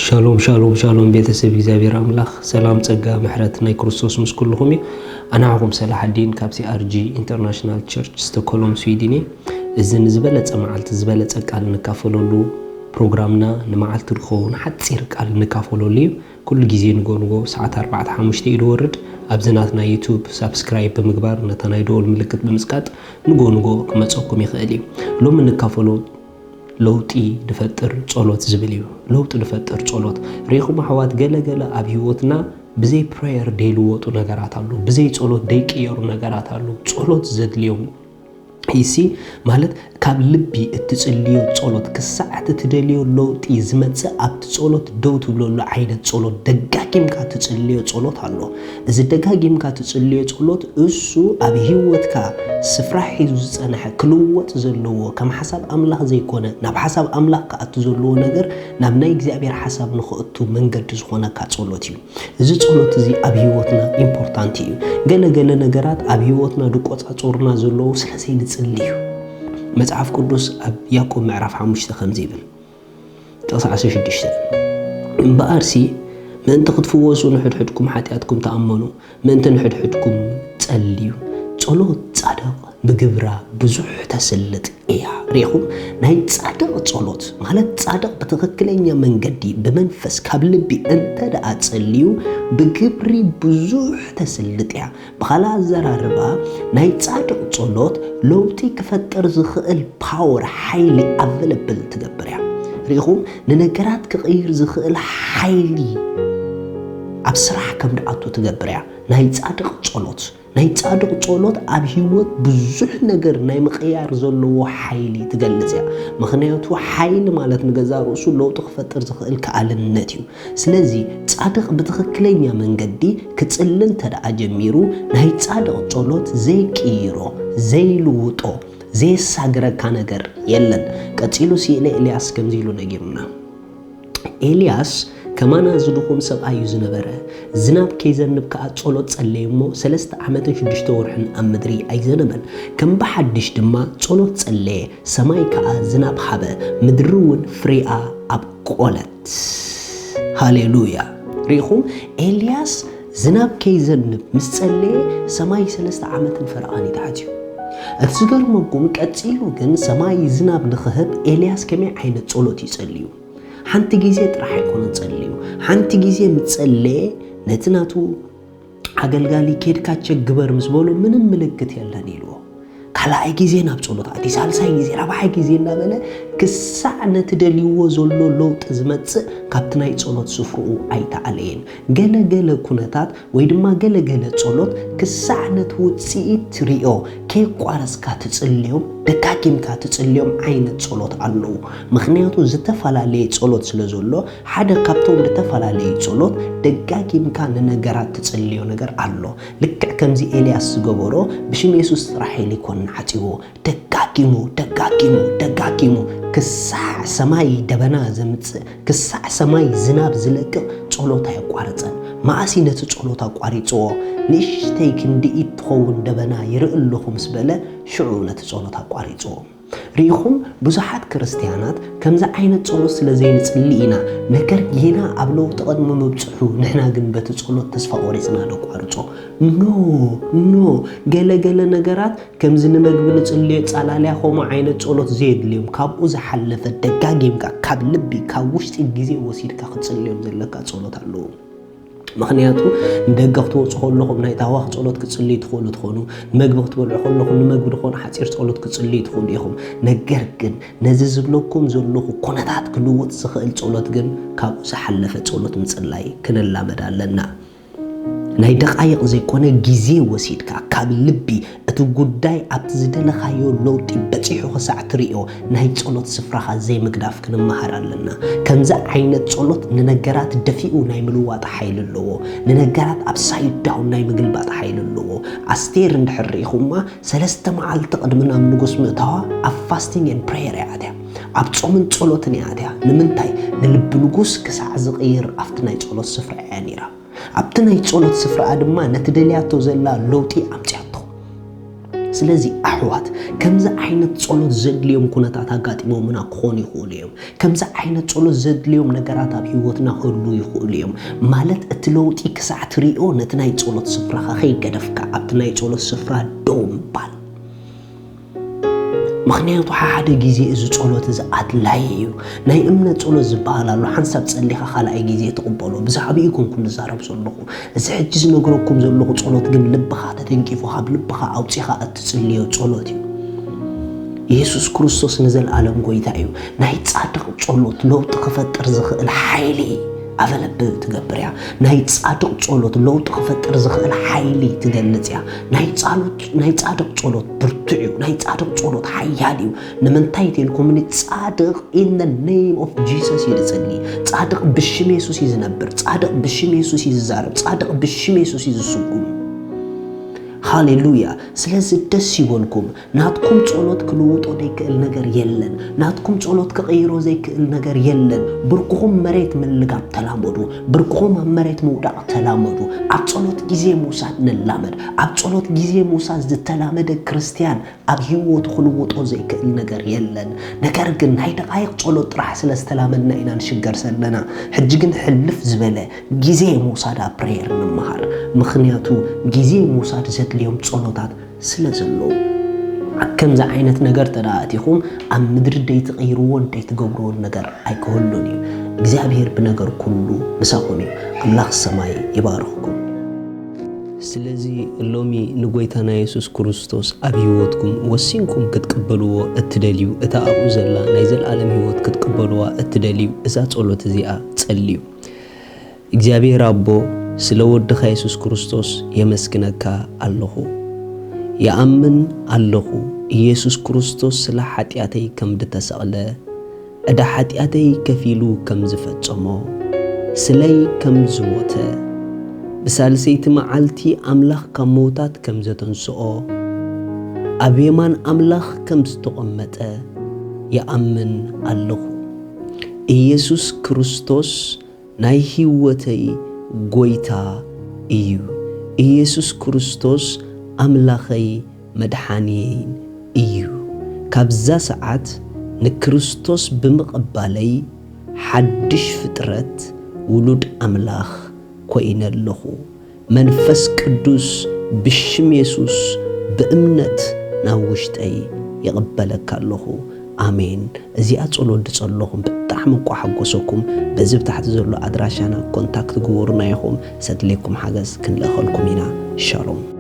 ሻሎም ሻሎም ሻሎም፣ ቤተሰብ እግዚኣብሔር ኣምላኽ፣ ሰላም ጸጋ ምሕረት ናይ ክርስቶስ ምስ ኩልኹም እዩ። ኣናኹም ሰላሓዲን ካብ ሲኣርጂ ኢንተርናሽናል ቸርች ስቶኮሎም ስዊድን እየ። እዚ ንዝበለጸ መዓልቲ ዝበለጸ ቃል እንካፈለሉ ፕሮግራምና፣ ንመዓልቲ ዝኸውን ሓጺር ቃል እንካፈለሉ እዩ። ኩሉ ግዜ ንጎ ንጎ ሰዓት ኣርባዕተ ሓሙሽተ እዩ ዝወርድ። ኣብዚ ናትና ዩቱብ ሳብስክራይብ ብምግባር፣ ነታ ናይ ደወል ምልክት ብምጽቃጥ ንጎ ንጎ ክመጸኩም ይኽእል እዩ። ሎሚ እንካፈሎ ለውጢ ዝፈጥር ጸሎት ዝብል እዩ። ለውጢ ዝፈጥር ጸሎት። ርኢኹም ኣሕዋት፣ ገለ ገለ ኣብ ህይወትና ብዘይ ፕሬየር ደይልወጡ ነገራት ኣሉ፣ ብዘይ ጸሎት ደይቅየሩ ነገራት ኣሉ። ጸሎት ዘድልዮም ይሲ ማለት ካብ ልቢ እትጽልዮ ጸሎት ክሳዕ እቲ ትደልዮ ለውጢ ዝመጽእ ኣብቲ ጸሎት ደው ትብለሉ ዓይነት ጸሎት፣ ደጋጊምካ ትጽልዮ ጸሎት ኣሎ። እዚ ደጋጊምካ ትጽልዮ ጸሎት እሱ ኣብ ህይወትካ ስፍራ ሒዙ ዝጸንሐ ክልወጥ ዘለዎ፣ ከም ሓሳብ ኣምላኽ ዘይኮነ ናብ ሓሳብ ኣምላኽ ክኣቱ ዘለዎ ነገር ናብ ናይ እግዚኣብሔር ሓሳብ ንኽእቱ መንገዲ ዝኾነካ ጸሎት እዩ። እዚ ጸሎት እዚ ኣብ ህይወትና ኢምፖርታንት እዩ። ገለ ገለ ነገራት ኣብ ህይወትና ድቆጻጸሩና ዘለዉ ስለ ዘይንጽሊ እዩ። መጽሓፍ ቅዱስ ኣብ ያዕቆብ ምዕራፍ ሓሙሽተ ከምዚ ይብል፣ ጥቕሲ ዓሰርተ ሽዱሽተ፣ እምበኣርሲ ምእንቲ ክትፍወሱ ንሕድሕድኩም ሓጢኣትኩም ተኣመኑ፣ ምእንቲ ንሕድሕድኩም ጸልዩ። ጸሎት ጻድቕ ብግብራ ብዙሕ ተስልጥ እያ። ርኢኹም፣ ናይ ጻድቕ ጸሎት ማለት ጻድቕ ብትኽክለኛ መንገዲ ብመንፈስ ካብ ልቢ እንተ ደኣ ጸልዩ፣ ብግብሪ ብዙሕ ተስልጥ እያ። ብኻልእ ኣዘራርባ፣ ናይ ጻድቕ ጸሎት ለውጢ ክፈጥር ዝኽእል ፓወር፣ ሓይሊ ኣቨለብል ትገብር እያ። ርኢኹም፣ ንነገራት ክቕይር ዝኽእል ሓይሊ ኣብ ስራሕ ከም ድኣቱ ትገብር እያ ናይ ጻድቕ ጸሎት። ናይ ጻድቕ ጸሎት ኣብ ህይወት ብዙሕ ነገር ናይ ምቕያር ዘለዎ ሓይሊ ትገልጽ እያ። ምኽንያቱ ሓይሊ ማለት ንገዛ ርእሱ ለውጢ ክፈጥር ዝኽእል ከኣልነት እዩ። ስለዚ ጻድቕ ብትኽክለኛ መንገዲ ክጽሊ እንተ ደኣ ጀሚሩ፣ ናይ ጻድቕ ጸሎት ዘይቅይሮ፣ ዘይልውጦ፣ ዘየሳግረካ ነገር የለን። ቀጺሉ ስእለ ኤልያስ ከምዚ ኢሉ ነጊሩና። ኤልያስ ከማና እዚ ድኹም ሰብኣይ እዩ ዝነበረ። ዝናብ ከይዘንብ ከኣ ጸሎት ጸለየ እሞ፣ ሰለስተ ዓመትን ሽዱሽተ ወርሕን ኣብ ምድሪ ኣይዘነበን። ከም ብሓድሽ ድማ ጸሎት ጸለየ፣ ሰማይ ከኣ ዝናብ ሃበ፣ ምድሪ እውን ፍሬኣ ኣብቆለት። ሃሌሉያ! ርኢኹም፣ ኤልያስ ዝናብ ከይዘንብ ምስ ጸለየ፣ ሰማይ ሰለስተ ዓመትን ፈረቓን እዩ ተዓጽዩ። እቲ ዝገርመኩም፣ ቀጺሉ ግን ሰማይ ዝናብ ንኽህብ ኤልያስ ከመይ ዓይነት ጸሎት እዩ ጸልዩ? ሓንቲ ግዜ ጥራሕ ኣይኮነን ጸልዩ። ሓንቲ ግዜ ምስ ጸለየ፣ ነቲ ናቱ ኣገልጋሊ፣ "ኬድካ ቸክ ግበር" ምስ በሎ፣ "ምንም ምልክት የለን" ኢልዎ። ካልኣይ ግዜ ናብ ጸሎት ኣትዩ፣ ሳልሳይ ግዜ፣ ራብዓይ ግዜ እናበለ ክሳዕ ነቲ ደልይዎ ዘሎ ለውጢ ዝመጽእ ካብቲ ናይ ጸሎት ስፍርኡ ኣይተኣለየን። ገለ ገለ ኩነታት ወይ ድማ ገለ ገለ ጸሎት ክሳዕ ነቲ ውጽኢት ትርእዮ ከየቋረጽካ ትጽልዮም፣ ደጋጊምካ ትጽልዮም ዓይነት ጸሎት ኣለዉ። ምኽንያቱ ዝተፈላለየ ጸሎት ስለ ዘሎ፣ ሓደ ካብቶም ዝተፈላለየ ጸሎት ደጋጊምካ ንነገራት ትጽልዮ ነገር ኣሎ። ልክዕ ከምዚ ኤልያስ ዝገበሮ፣ ብሽም የሱስ ጥራሕ ኢሉ ኣይኮነን ዓጽይዎ። ደጋጊሙ፣ ደጋጊሙ፣ ደጋጊሙ ክሳዕ ሰማይ ደበና ዘምጽእ፣ ክሳዕ ሰማይ ዝናብ ዝለቅቕ ጸሎት ኣየቋረጸን። መኣስ እዩ ነቲ ጸሎት ኣቋሪጽዎ? ንእሽተይ ክንዲ ኢድ ትኸውን ደበና ይርኢ ኣለኹ ምስ በለ፣ ሽዑ ነቲ ጸሎት ኣቋሪጽዎ። ርኢኹም፣ ብዙሓት ክርስትያናት ከምዚ ዓይነት ጸሎት ስለ ዘይንጽሊ ኢና፣ ነገር ጌና ኣብ ለውጢ ቅድሚ ምብጽሑ፣ ንሕና ግን በቲ ጸሎት ተስፋ ቆሪጽና ነቋርጾ። ኖ፣ ኖ፣ ገለ ገለ ነገራት ከምዚ ንመግቢ ንጽልዮ ጻላልያ ከምኡ ዓይነት ጸሎት ዘየድልዮም፣ ካብኡ ዝሓለፈ ደጋጊምካ ካብ ልቢ፣ ካብ ውሽጢ ግዜ ወሲድካ ክትጽልዮም ዘለካ ጸሎት ኣለዉ። ምኽንያቱ ንደገ ክትወጹ ከለኹም ናይ ታህዋኽ ጸሎት ክትጽልዩ ትኽእሉ ትኾኑ፣ ንመግቢ ክትበልዑ ከለኹም ንመግቢ ዝኾነ ሓጺር ጸሎት ክትጽልዩ ትኽእሉ ኢኹም። ነገር ግን ነዚ ዝብለኩም ዘለኹ ኩነታት ክልውጥ ዝኽእል ጸሎት ግን ካብኡ ዝሓለፈ ጸሎት ምጽላይ ክንላመድ ኣለና። ናይ ደቓይቕ ዘይኮነ ግዜ ወሲድካ ካብ ልቢ እቲ ጉዳይ ኣብቲ ዝደለኻዮ ለውጢ በጺሑ ክሳዕ ትርእዮ ናይ ጸሎት ስፍራኻ ዘይምግዳፍ ክንመሃር ኣለና። ከምዚ ዓይነት ጸሎት ንነገራት ደፊኡ ናይ ምልዋጥ ሓይሊ ኣለዎ። ንነገራት ኣፕሳይድ ዳውን ናይ ምግልባጥ ሓይሊ ኣለዎ። ኣስቴር እንድሕር ርኢኹማ፣ ሰለስተ መዓልቲ ቅድሚ ናብ ንጉስ ምእታዋ ኣብ ፋስቲንግ ኤንድ ፕሬየር እያ ኣትያ። ኣብ ጾምን ጸሎትን እያ ኣትያ። ንምንታይ? ንልቢ ንጉስ ክሳዕ ዝቕይር ኣብቲ ናይ ጸሎት ስፍራ እያ ነይራ። ኣብቲ ናይ ጸሎት ስፍራኣ ድማ ነቲ ደልያቶ ዘላ ለውጢ ኣምጽኣቶ። ስለዚ ኣሕዋት፣ ከምዚ ዓይነት ጸሎት ዘድልዮም ኩነታት ኣጋጢሞምና ክኾኑ ይኽእሉ እዮም። ከምዚ ዓይነት ጸሎት ዘድልዮም ነገራት ኣብ ህይወትና ክህሉ ይኽእሉ እዮም። ማለት እቲ ለውጢ ክሳዕ ትሪኦ ነቲ ናይ ጸሎት ስፍራኻ ከይገደፍካ ኣብቲ ናይ ጸሎት ስፍራ ደው ምባል። ምኽንያቱ ሓደ ግዜ እዚ ጸሎት እዚ ኣድላዪ እዩ። ናይ እምነት ጸሎት ዝበሃል ኣሎ። ሓንሳብ ጸሊኻ ካልኣይ ግዜ ትቕበሎ። ብዛዕባኡ ኣይኮንኩን ዝዛረብ ዘለኹ። እዚ ሕጂ ዝነግረኩም ዘለኹ ጸሎት ግን ልብኻ ተተንኪፉ ካብ ልብኻ ኣውጺኻ እትጽልዮ ጸሎት እዩ። የሱስ ክርስቶስ ንዘለኣለም ጎይታ እዩ። ናይ ጻድቕ ጸሎት ለውጢ ክፈጥር ዝኽእል ሓይሊ ኣቨለብል ትገብር እያ። ናይ ጻድቕ ጸሎት ለውጢ ክፈጥር ዝኽእል ሓይሊ ትገልጽ እያ። ናይ ጻሎት ናይ ጻድቕ ጸሎት ብርቱዕ እዩ። ናይ ጻድቕ ጸሎት ሓያል እዩ። ንምንታይ ኢልኩም ንጻድቕ in the name of Jesus እዩ ዝጽሊ። ጻድቕ ብሽም የሱስ እዩ ዝነብር። ጻድቕ ብሽም የሱስ እዩ ዝዛረብ። ጻድቕ ብሽም የሱስ እዩ ዝስጉም። ሃሌሉያ። ስለዚ ደስ ይበልኩም። ናትኩም ጸሎት ክልውጦ ዘይክእል ነገር የለን። ናትኩም ጸሎት ክቕይሮ ዘይክእል ነገር የለን። ብርክኹም መሬት ምልጋብ ተላመዱ። ብርክኹም ኣብ መሬት ምውዳቕ ተላመዱ። ኣብ ጸሎት ግዜ ምውሳድ ንላመድ። ኣብ ጸሎት ግዜ ምውሳድ ዝተላመደ ክርስትያን ኣብ ህይወቱ ክልውጦ ዘይክእል ነገር የለን። ነገር ግን ናይ ደቓይቕ ጸሎት ጥራሕ ስለ ዝተላመድና ኢና ንሽገር ዘለና። ሕጂ ግን ሕልፍ ዝበለ ግዜ ምውሳድ ኣብ ፕሬየር ንምሃር። ምኽንያቱ ግዜ ምውሳድ ዘድልዮም ጸሎታት ስለ ዘለዉ። ኣብ ከምዚ ዓይነት ነገር ተደኣ ኣቲኹም ኣብ ምድሪ ደይትቕይርዎን ደይትገብርዎን ነገር ኣይክህሉን እዩ። እግዚኣብሔር ብነገር ኩሉ ምሳኹም እዩ። ኣምላኽ ሰማይ ይባርኽኩም። ስለዚ ሎሚ ንጎይታና የሱስ ክርስቶስ ኣብ ህይወትኩም ወሲንኩም ክትቅበልዎ እትደልዩ፣ እታ ኣብኡ ዘላ ናይ ዘለኣለም ህይወት ክትቅበልዋ እትደልዩ፣ እዛ ጸሎት እዚኣ ጸልዩ። እግዚኣብሔር ኣቦ፣ ስለ ወድኻ የሱስ ክርስቶስ የመስግነካ ኣለኹ። ይኣምን ኣለኹ፣ ኢየሱስ ክርስቶስ ስለ ሓጢኣተይ ከም ዝተሰቕለ፣ ዕዳ ሓጢኣተይ ከፊሉ ከም ዝፈጸሞ፣ ስለይ ከም ዝሞተ፣ ብሳልሰይቲ መዓልቲ ኣምላኽ ካብ ምዉታት ከም ዘተንስኦ፣ ኣብ የማን ኣምላኽ ከም ዝተቐመጠ ይኣምን ኣለኹ። ኢየሱስ ክርስቶስ ናይ ህይወተይ ጎይታ እዩ። ኢየሱስ ክርስቶስ ኣምላኸይ መድሓንየይን እዩ። ካብዛ ሰዓት ንክርስቶስ ብምቕባለይ ሓድሽ ፍጥረት ውሉድ ኣምላኽ ኮይነ ኣለኹ። መንፈስ ቅዱስ ብሽም የሱስ ብእምነት ናብ ውሽጠይ ይቕበለካ ኣለኹ። ኣሜን። እዚኣ ጸሎት ድጸለኹም ብጣዕሚ እኳ ሓጎሰኩም። በዚ ብታሕቲ ዘሎ ኣድራሻና ኮንታክት ግበሩና ኢኹም። ሰድሌኩም ሓገዝ ክንልእኸልኩም ኢና። ሻሎም።